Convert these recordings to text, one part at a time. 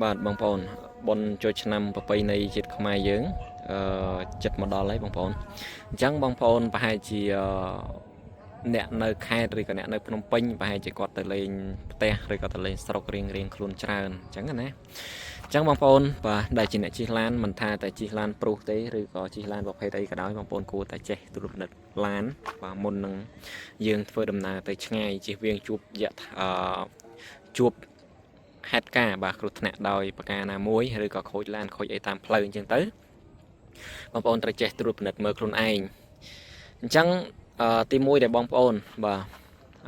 បាទបងប្អូនបុណ្យចូលឆ្នាំប្រពៃណីជាតិខ្មែរយើងអឺចិត្តមកដល់ហើយបងប្អូនអញ្ចឹងបងប្អូនប្រហែលជាអ្នកនៅខេត្តឬក៏អ្នកនៅភ្នំពេញប្រហែលជាគាត់ទៅលេងផ្ទះឬក៏ទៅលេងស្រុករៀងរៀងខ្លួនច្រើនអញ្ចឹងណាអញ្ចឹងបងប្អូនបាទដែលជាអ្នកជិះឡានមិនថាតែជិះឡានព្រុសទេឬក៏ជិះឡានប្រភេទអីក៏ដោយបងប្អូនគួរតែចេះត្រួតពិនិត្យឡានបាទមុននឹងយើងធ្វើដំណើរទៅឆ្ងាយជិះវៀងជួបយៈអឺជួប ហេតុការណ៍បាទគ្រោះថ្នាក់ដោយប្រការណាមួយឬក៏ខូចឡានខូចអីតាមផ្លូវអញ្ចឹងទៅបងប្អូនត្រូវចេះត្រួតពិនិត្យមើលខ្លួនឯងអញ្ចឹងអឺទីមួយដែលបងប្អូនបាទ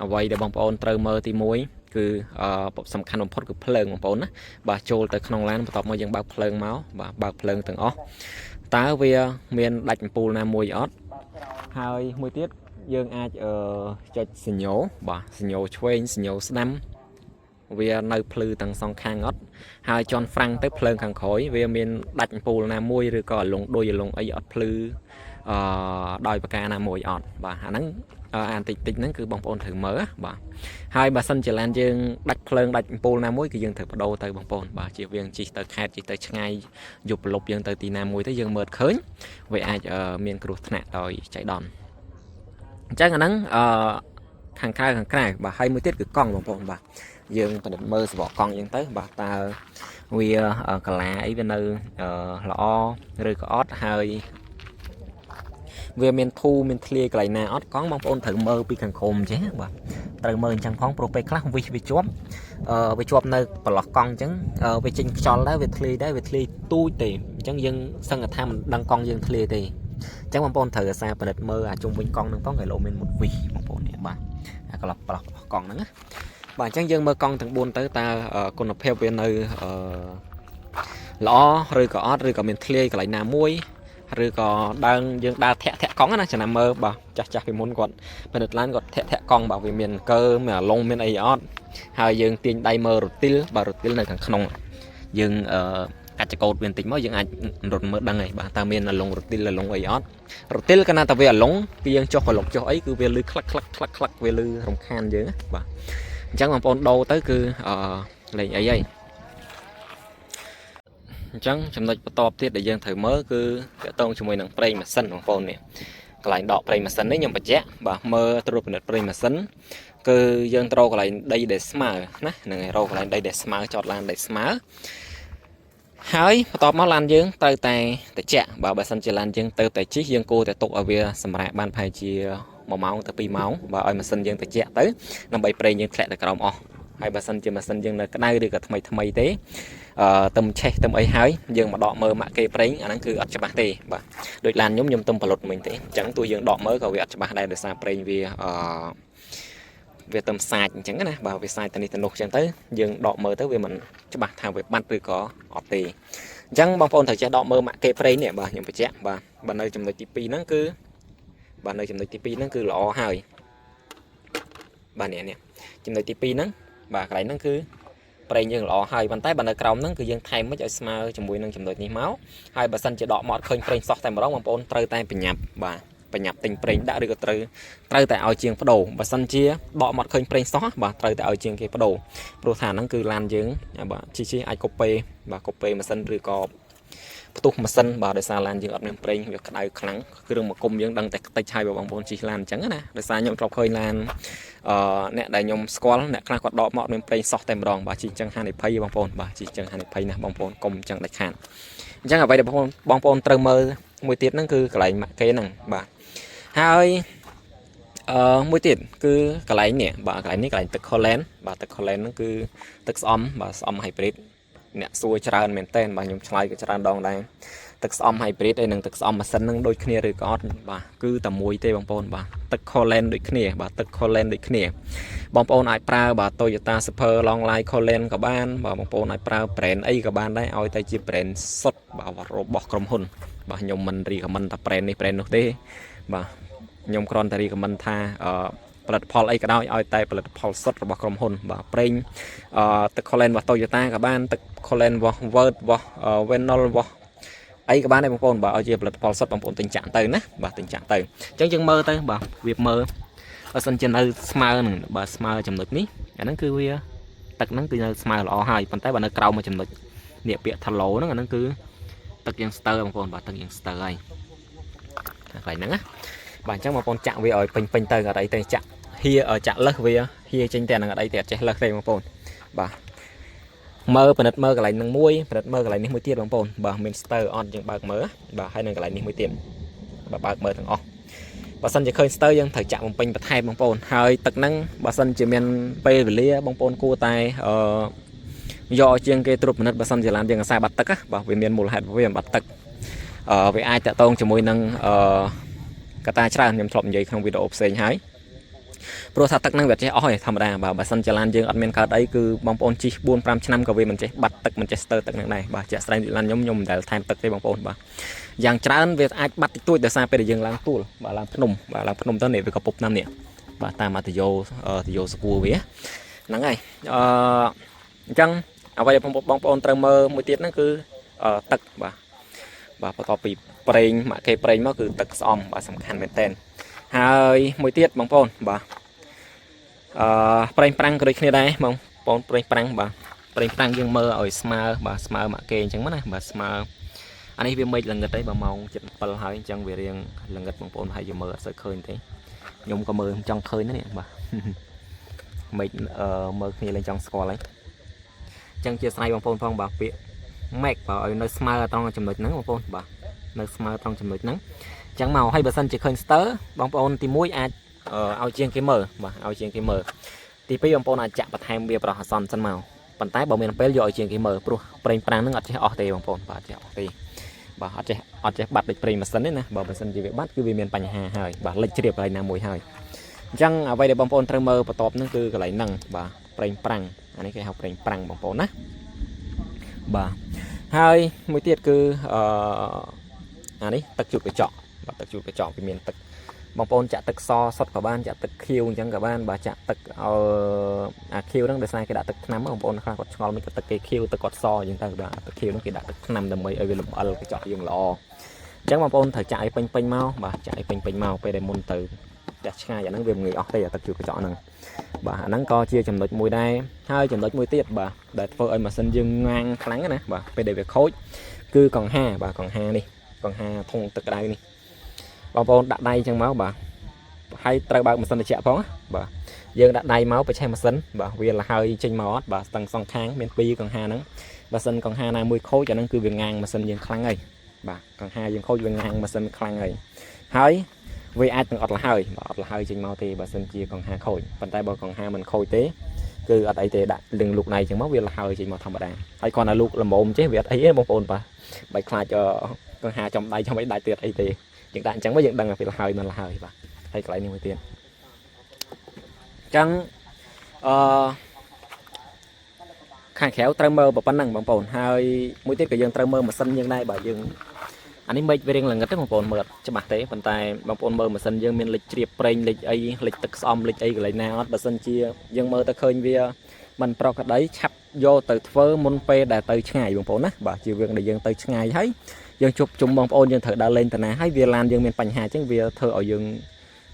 អ្វីដែលបងប្អូនត្រូវមើលទីមួយគឺអឺសំខាន់បំផុតគឺភ្លើងបងប្អូនណាបាទចូលទៅក្នុងឡានបន្ទាប់មកយើងបើកភ្លើងមកបាទបើកភ្លើងទាំងអស់តើវាមានដាច់អំពូលណាមួយអត់ហើយមួយទៀតយើងអាចអឺចុចសញ្ញោបាទសញ្ញោឆ្វេងសញ្ញោស្ដាំ វានៅភ្លឺទាំងសងខាងអត់ហើយជន់ហ្វ្រាំងទៅភ្លើងខាងក្រោយវាមានដាច់អំពូលណាមួយឬក៏អាលងដួយអាលងអីអត់ភ្លឺអឺដោយប្រការណាមួយអត់បាទអាហ្នឹងអានតិចតិចហ្នឹងគឺបងប្អូនត្រូវមើលបាទហើយបើសិនជាឡានយើងដាច់ភ្លើងដាច់អំពូលណាមួយគឺយើងត្រូវបដូរទៅបងប្អូនបាទជៀសវាងជិះទៅខេត្តជិះទៅឆ្ងាយយប់ប្រលប់យើងទៅទីណាមួយទៅយើងមើលឃើញវាអាចមានគ្រោះថ្នាក់ដោយចៃដន្យអញ្ចឹងអាហ្នឹងអឺខាងក្រៅខាងក្រៅបាទហើយមួយទៀតគឺកង់បងប្អូនបាទយើងពិនិត្យមើលសបកកង់អញ្ចឹងទៅបាទតើវាកាឡាអីវានៅល្អឬក៏អត់ហើយវាមានធូរមានធ្លាយកន្លែងណាអត់កង់បងប្អូនត្រូវមើលពីខាងក្រោមអញ្ចឹងបាទត្រូវមើលអញ្ចឹងផងព្រោះពេលខ្លះវិសវាជាប់អឺវាជាប់នៅប្រឡោះកង់អញ្ចឹងវាចេញខ្យល់ដែរវាធ្លាយដែរវាធ្លាយទូចទេអញ្ចឹងយើងសឹងថាមិនដឹងកង់យើងធ្លាយទេអញ្ចឹងបងប្អូនត្រូវអាសាពិនិត្យមើលអាជុំវិញកង់ហ្នឹងផងគេលោមានមុតវិសបងប្អូននេះបាទអាកន្លោះប្រឡោះកង់ហ្នឹងណាបាទអញ្ចឹងយើងមើលកង់ទាំង4ទៅតើគុណភាពវានៅអឺល្អឬក៏អត់ឬក៏មានធ្លាយកន្លែងណាមួយឬក៏ដើងយើងដើរធាក់ធាក់កង់ណាចំណាំមើលបាទចាស់ចាស់ពីមុនគាត់ពិនិត្យឡានគាត់ធាក់ធាក់កង់បាទវាមានកើមានអាឡុងមានអីអត់ហើយយើងទាញដៃមើលរទីលបាទរទីលនៅខាងក្នុងយើងអឺកាច់ចកោតវាបន្តិចមកយើងអាចរត់មើលដឹងហើយបាទតើមានអាឡុងរទីលអាឡុងអីអត់រទីលកាលណាតែវាអាឡុងគឺយើងចុះក្លុកចុះអីគឺវាលឺក្លាក់ក្លាក់ក្លាក់ក្លាក់វាលឺរំខានយើងណាបាទអញ្ចឹងបងប្អូនដូរទៅគឺអឺលេងអីហើយអញ្ចឹងចំណុចបន្ទាប់ទៀតដែលយើងត្រូវមើលគឺតកតងជាមួយនឹងប្រេងម៉ាស៊ីនបងប្អូននេះកន្លែងដកប្រេងម៉ាស៊ីននេះខ្ញុំបញ្ជាក់បាទមើលត្រួតពិនិត្យប្រេងម៉ាស៊ីនគឺយើងត្រូវកន្លែងដីដែលស្មើណាហ្នឹងហើយរកកន្លែងដីដែលស្មើចតឡានដែលស្មើហើយបន្ទាប់មកឡានយើងត្រូវតែត្រជាក់បាទបើសិនជាឡានយើងទៅតែជិះយើងគួរតែទុកឲ្យវាសម្រាប់បានប្រហែលជា1ម៉ោងទៅ2ម៉ោងបាទឲ្យម៉ាស៊ីនយើងត្រជាក់ទៅដើម្បីប្រេងយើងធ្លាក់ទៅក្រោមអស់ហើយបើសិនជាម៉ាស៊ីនយើងនៅក្តៅឬក៏ថ្មីថ្មីទេអឺទឹមឆេះទឹមអីហើយយើងមកដកមើលម៉ាក់គេប្រេងអាហ្នឹងគឺអត់ច្បាស់ទេបាទដូចឡានខ្ញុំខ្ញុំទឹមប្រលុតមិញទេអញ្ចឹងទោះយើងដកមើលក៏វាអត់ច្បាស់ដែរដោយសារប្រេងវាអឺវាទឹមសាចអញ្ចឹងណាបាទវាសាចទៅនេះទៅនោះអញ្ចឹងទៅយើងដកមើលទៅវាមិនច្បាស់ថាវាបាត់ឬក៏អត់ទេអញ្ចឹងបងប្អូនត្រូវចេះដកមើលម៉ាក់គេប្រេងនេះបាទខ្ញុំបញ្ជាក់បាទបើនៅចំណុចទី2ហ្នឹងគឺបាទនៅចំណុចទី2ហ្នឹងគឺល្អហើយបាទនេះនេះចំណុចទី2ហ្នឹងបាទកន្លែងហ្នឹងគឺប្រេងយើងល្អហើយប៉ុន្តែបើនៅក្រោមហ្នឹងគឺយើងថែមមិនឲ្យស្មើជាមួយនឹងចំណុចនេះមកហើយបើសិនជាដកមកអត់ឃើញប្រេងសោះតែម្ដងបងប្អូនត្រូវតែប្រញាប់បាទប្រញាប់ទិញប្រេងដាក់ឬក៏ត្រូវត្រូវតែឲ្យជាងបដូរបើសិនជាដកមកឃើញប្រេងសោះបាទត្រូវតែឲ្យជាងគេបដូរព្រោះថាហ្នឹងគឺឡានយើងបាទជីជីអាចកូពេបាទកូពេម៉ាស៊ីនឬក៏ផ្ទុះម៉ាស៊ីនបាទដោយសារឡានយើងអត់មានប្រេងវាក្តៅខ្លាំងគ្រឿងមកគុំយើងដឹងតែខ្ទេចហើយបងប្អូនជិះឡានអញ្ចឹងណាដោយសារខ្ញុំធ្លាប់ឃើញឡានអឺអ្នកដែលខ្ញុំស្គាល់អ្នកខ្លះគាត់ដកមកអត់មានប្រេងសោះតែម្ដងបាទជិះអញ្ចឹងហានិភ័យបងប្អូនបាទជិះអញ្ចឹងហានិភ័យណាស់បងប្អូនកុំអញ្ចឹងដាច់ខាតអញ្ចឹងអ្វីដែលបងប្អូនបងប្អូនត្រូវមើលមួយទៀតហ្នឹងគឺកន្លែងម៉ាក់គេហ្នឹងបាទហើយអឺមួយទៀតគឺកន្លែងនេះបាទកន្លែងនេះកន្លែងទឹក coolant បាទទឹក coolant ហ្នឹងគឺទឹកស្អំបាទស្អំ hybrid អ្នកសួរច្រើនមែនតើបាទខ្ញុំឆ្លើយក៏ច្រើនដងដែរទឹកស្អំ hybrid ហើយនិងទឹកស្អំម៉ាស៊ីនហ្នឹងដូចគ្នាឬក៏អត់បាទគឺតែមួយទេបងប្អូនបាទទឹក coolant ដូចគ្នាបាទទឹក coolant ដូចគ្នាបងប្អូនអាចប្រើបាទ Toyota Super Long Life Coolant ក៏បានបាទបងប្អូនអាចប្រើ brand អីក៏បានដែរឲ្យតែជា brand សុទ្ធបាទរបស់ក្រុមហ៊ុនបាទខ្ញុំមិន recommend តែ brand នេះ brand នោះទេបាទខ្ញុំគ្រាន់តែ recommend ថាអឺផលិតផលអីក៏ដោយឲ្យតែផលិតផលសុទ្ធរបស់ក្រុមហ៊ុនបាទប្រេងអឺទឹក coolant របស់ Toyota ក៏បានទឹក coolant របស់ Word របស់ Venol របស់អីក៏បានដែរបងប្អូនបាទឲ្យជាផលិតផលសុទ្ធបងប្អូនទិញចាក់ទៅណាបាទទិញចាក់ទៅអញ្ចឹងយើងមើលទៅបាទវាមើលបើសិនជានៅស្មើនឹងបាទស្មើចំណុចនេះអាហ្នឹងគឺវាទឹកហ្នឹងគឺនៅស្មើល្អហើយប៉ុន្តែបើនៅក្រោមមួយចំណុច នេះពាក្យថា low ហ្នឹងអាហ្នឹងគឺទឹកយើងស្ទើបងប្អូនបាទទឹកយើងស្ទើហើយកន្លែងហ្នឹងណាបាទអញ្ចឹងបងប្អូនចាក់វាឲ្យពេញពេញទៅអត់អីទេចាក់ហៀចាក់លើសវាហៀចេញតែអាហ្នឹងអត់អីទេអត់ចេះលើសទេបងប្អូនបាទមើលពិនិត្យមើលកន្លែងហ្នឹងមួយពិនិត្យមើលកន្លែងនេះមួយទៀតបងប្អូនបាទមានស្ទើអត់យើងបើកមើលបាទហើយនឹងកន្លែងនេះមួយទៀតបាទបើកមើលទាំងអស់បើសិនជាឃើញស្ទើយើងត្រូវចាក់បំពេញបន្ថែមបងប្អូនហើយទឹកហ្នឹងបើសិនជាមានពេលវេលាបងប្អូនគួរតែអឺយកឲ្យជាងគេត្រួតពិនិត្យបើសិនជាឡានយើងអាសាបាត់ទឹកណាបាទវាមានមូលហេតុវាមិនបាត់ទឹកអឺវាអាចតាក់ទងជាមួយនឹងអឺកត្តាច្រើនខ្ញុំធ្លាប់និយាយក្នុងវីដេអូផ្សេងហើយព្រោះថាទឹកហ្នឹងវាអត់ចេះអស់ទេធម្មតាបាទបើសិនជាឡានយើងអត់មានកើតអីគឺបងប្អូនជិះ4 5ឆ្នាំក៏វាមិនចេះបាត់ទឹកមិនចេះស្ទើទឹកហ្នឹងដែរបាទជាក់ស្ដែងឡានខ្ញុំខ្ញុំមិនដែលថែមទឹកទេបងប្អូនបាទយ៉ាងច្រើនវាអាចបាត់តិចតួចដោយសារពេលដែលយើងឡើងទួលបាទឡើងភ្នំបាទឡើងភ្នំទៅនេះវាក៏ពុបណាំនេះបាទតាមអតយោតយោសគួរវាហ្នឹងហើយអឺអញ្ចឹងអ្វីដែលបងប្អូនត្រូវមើលមួយទៀតហ្នឹងគឺទឹកបាទបាទបន្ទាប់ពីប្រេងម៉ាក់គេប្រេងមកគឺទឹកស្អំបាទសំខាន់មែនតើហើយមួយទៀតបងប្អូនបាទអឺប្រេងប្រាំងក៏ដូចគ្នាដែរបងប្អូនប្រេងប្រាំងបាទប្រេងប្រាំងយើងមើលឲ្យស្មើបាទស្មើម៉ាក់គេអញ្ចឹងណាបាទស្មើអានេះវាមេឃល្ងិតហើយបើម៉ោង7ហើយអញ្ចឹងវារៀងល្ងិតបងប្អូនប្រហែលជាមើលអត់សូវឃើញទេខ្ញុំក៏មើលចង់ឃើញដែរនេះបាទ មេឃអឺមើលគ្នាលែងចង់ស្គាល់ហើយអញ្ចឹងជាស្រ័យបងប្អូនផងបាទពាក្យ make បាទឲ្យនៅស្មើត្រង់ចំណុចហ្នឹងបងប្អូនបាទនៅស្មើត្រង់ចំណុចហ្នឹងអញ្ចឹងមកឲ្យបើសិនជាឃើញស្ទើបងប្អូនទី1អាចឲ្យជាងគេមើលបាទឲ្យជាងគេមើលទី2បងប្អូនអាចចាក់បន្ថែមវាប្រោះអាសន្នសិនមកប៉ុន្តែបើមានពេលយកឲ្យជាងគេមើលព្រោះប្រេងប្រាំងហ្នឹងអត់ចេះអស់ទេបងប្អូនបាទចេះអស់ទេបាទអត់ចេះអត់ចេះបាត់ដូចប្រេងម៉ាស៊ីនទេណាបើម៉ាស៊ីនជាវាបាត់គឺវាមានបញ្ហាហើយបាទលិចជ្រាបកន្លែងណាមួយហើយអញ្ចឹងអ្វីដែលបងប្អូនត្រូវមើលបន្ទាប់ហ្នឹងគឺកន្លែងហ្នឹងបាទប្រេងប្រាំងអានេះគេហៅប្រេងប្រាំងបងប្អូនណាបាទហើយមួយទៀតគឺអឺអានេះទឹកជូតកញ្ចក់បាទទឹកជូតកញ្ចក់វាមានទឹកបងប្អូនចាក់ទឹកសសុទ្ធក៏បានចាក់ទឹកខៀវអញ្ចឹងក៏បានបាទចាក់ទឹកអឺអាខៀវហ្នឹងដោយសារគេដាក់ទឹកថ្នាំបងប្អូនខ្លះគាត់ឆ្ងល់មិនក៏ទឹកគេខៀវទឹកគាត់សអញ្ចឹងទៅបាទទឹកខៀវហ្នឹងគេដាក់ទឹកថ្នាំដើម្បីឲ្យវាលំអិលកញ្ចក់យើងល្អអញ្ចឹងបងប្អូនត្រូវចាក់ឲ្យពេញពេញមកបាទចាក់ឲ្យពេញពេញមកពេលដែលមុនទៅផ្ទះឆ្ងាយអាហ្នឹងវាមិនងាយអស់ទេអាទឹកជូតកញ្ចក់ហ្នឹងបាទអាហ្នឹងក៏ជាចំណុចមួយដែរហើយចំណុចមួយទៀតបាទដែលធ្វើឲ្យម៉ាស៊ីនយើងងាងខ្លាំងណាបាទពេលដែលវាខូចគឺកង្ហាបាទកង្ហានេះកង្ហាធុងទឹកក្តៅនេះបងប្អូនដាក់ដៃអញ្ចឹងមកបាទហើយត្រូវបើកម៉ាស៊ីនត្រជាក់ផងណាបាទយើងដាក់ដៃមកប្រឆេះម៉ាស៊ីនបាទវាលហើយចេញមកអត់បាទស្ទឹងសងខាងមានពីរកង្ហាហ្នឹងបើសិនកង្ហាណាមួយខូចអាហ្នឹងគឺវាងាងម៉ាស៊ីនយើងខ្លាំងហើយបាទកង្ហាយើងខូចវាងាងម៉ាស៊ីនខ្លាំងហើយហើយវាអាចនឹងអត់លហើយបាទអត់លហើយចេញមកទេបើសិនជាកង្ហាខូចប៉ុន្តែបើកង្ហាមិនខូចទេគឺអត់អីទេដាក់លឹងលូកដៃចឹងមកវាលហើយចេញមកធម្មតាហើយគ្រាន់តែលូកល្មមចេះវាអត់អីទេបងប្អូនបាទបែកខ្លាចកង្ហាចំដៃចំអីដាច់ទៀតអីទេយើងដាក់អញ្ចឹងមកយើងដឹងថាវាលហើយមិនលហើយបាទហើយកន្លែងនេះមួយទៀតអញ្ចឹងអឺខាងក្រៅត្រូវមើលប៉ុណ្ណឹងបងប្អូនហើយមួយទៀតក៏យើងត្រូវមើលម៉ាស៊ីនយើងដែរបាទយើងអានេះមេឃវារៀងល្ងិតទេបងប្អូនមើលអត់ច្បាស់ទេប៉ុន្តែបងប្អូនមើលម៉ាស៊ីនយើងមានលិចជ្រាបប្រេងលិចអីលិចទឹកស្អំលិចអីកន្លែងណាអត់បើសិនជាយើងមើលទៅឃើញវាមិនប្រក្រតីឆាប់យកទៅធ្វើមុនពេលដែលទៅឆ្ងាយបងប្អូនណាបាទជារឿងដែលយើងទៅឆ្ងាយហើយយើងជួបជុំបងប្អូនយើងត្រូវដើរលេងតាណាហើយវាឡានយើងមានបញ្ហាអញ្ចឹងវាធ្វើឲ្យយើង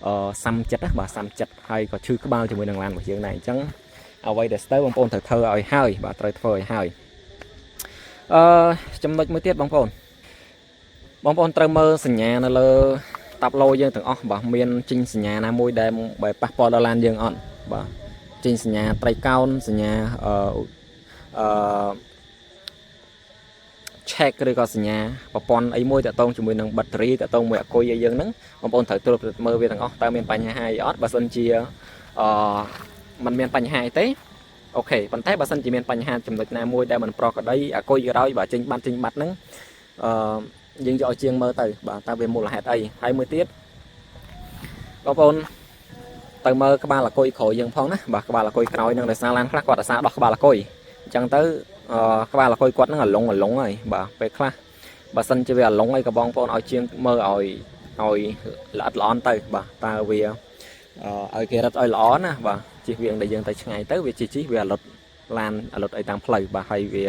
អឺសាំចិត្តណាបាទសាំចិត្តហើយក៏ឈឺក្បាលជាមួយនឹងឡានរបស់យើងដែរអញ្ចឹងអ្វីដែលស្ទើបងប្អូនត្រូវធ្វើឲ្យហើយបាទត្រូវធ្វើឲ្យហើយអឺចំណុចមួយទៀតបងប្អូនបងប្អូនត្រូវមើលសញ្ញានៅលើតាប់ឡូយើងទាំងអស់បាទមានចេញសញ្ញាណាមួយដែលបែបប៉ះពាល់ដល់ឡានយើងអត់បាទចេញសញ្ញាត្រីកោណសញ្ញាអឺអឺ check ឬក៏សញ្ញាប្រព័ន្ធអីមួយតាក់ទងជាមួយនឹងបាក់តេរីតាក់ទងមួយអាគុយអីយើងហ្នឹងបងប្អូនត្រូវត្រួតពិនិត្យមើលវាទាំងអស់តើមានបញ្ហាអីអត់បើសិនជាអឺมันមានបញ្ហាអីទេ OK ប៉ុន្តែបើសិនជាមានបញ្ហាចំណុចណាមួយដែលមិនប្រក្រតីអាគុយក៏ដោយបាទចេញបាត់ចេញបាត់ហ្នឹងអឺយើងយកឲ្យជាងមើលទៅបាទតើវាមូលហេតុអីហើយមួយទៀតបងប្អូនទៅមើលក្បាលអាគុយក្រោយយើងផងណាបាទក្បាលអាគុយក្រោយហ្នឹងដោយសារឡានខ្លះគាត់អាសាដោះក្បាលអាគុយអញ្ចឹងទៅអឺក្បាលអាគុយគាត់ហ្នឹងអាឡុងអាឡុងហើយបាទពេលខ្លះបើសិនជាវាអាឡុងអីក៏បងប្អូនឲ្យជាងមើលឲ្យឲ្យល្អិតល្អន់ទៅបាទតើវាឲ្យគេរត់ឲ្យល្អណាបាទជិះវាងដែលយើងទៅឆ្ងាយទៅវាជិះជិះវាអាលុតឡានអាលុតអីតាមផ្លូវបាទហើយវា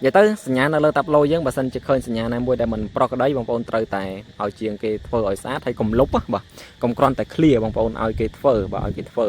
និយាយទៅសញ្ញានៅលើតាប់ឡូយើងបើសិនជាឃើញសញ្ញាណាមួយដែលមិនប្រក្រតីបងប្អូនត្រូវតែឲ្យជាងគេធ្វើឲ្យស្អាតហើយកុំលុបបាទកុំគ្រាន់តែ clear បងប្អូនឲ្យគេធ្វើបាទឲ្យគេធ្វើ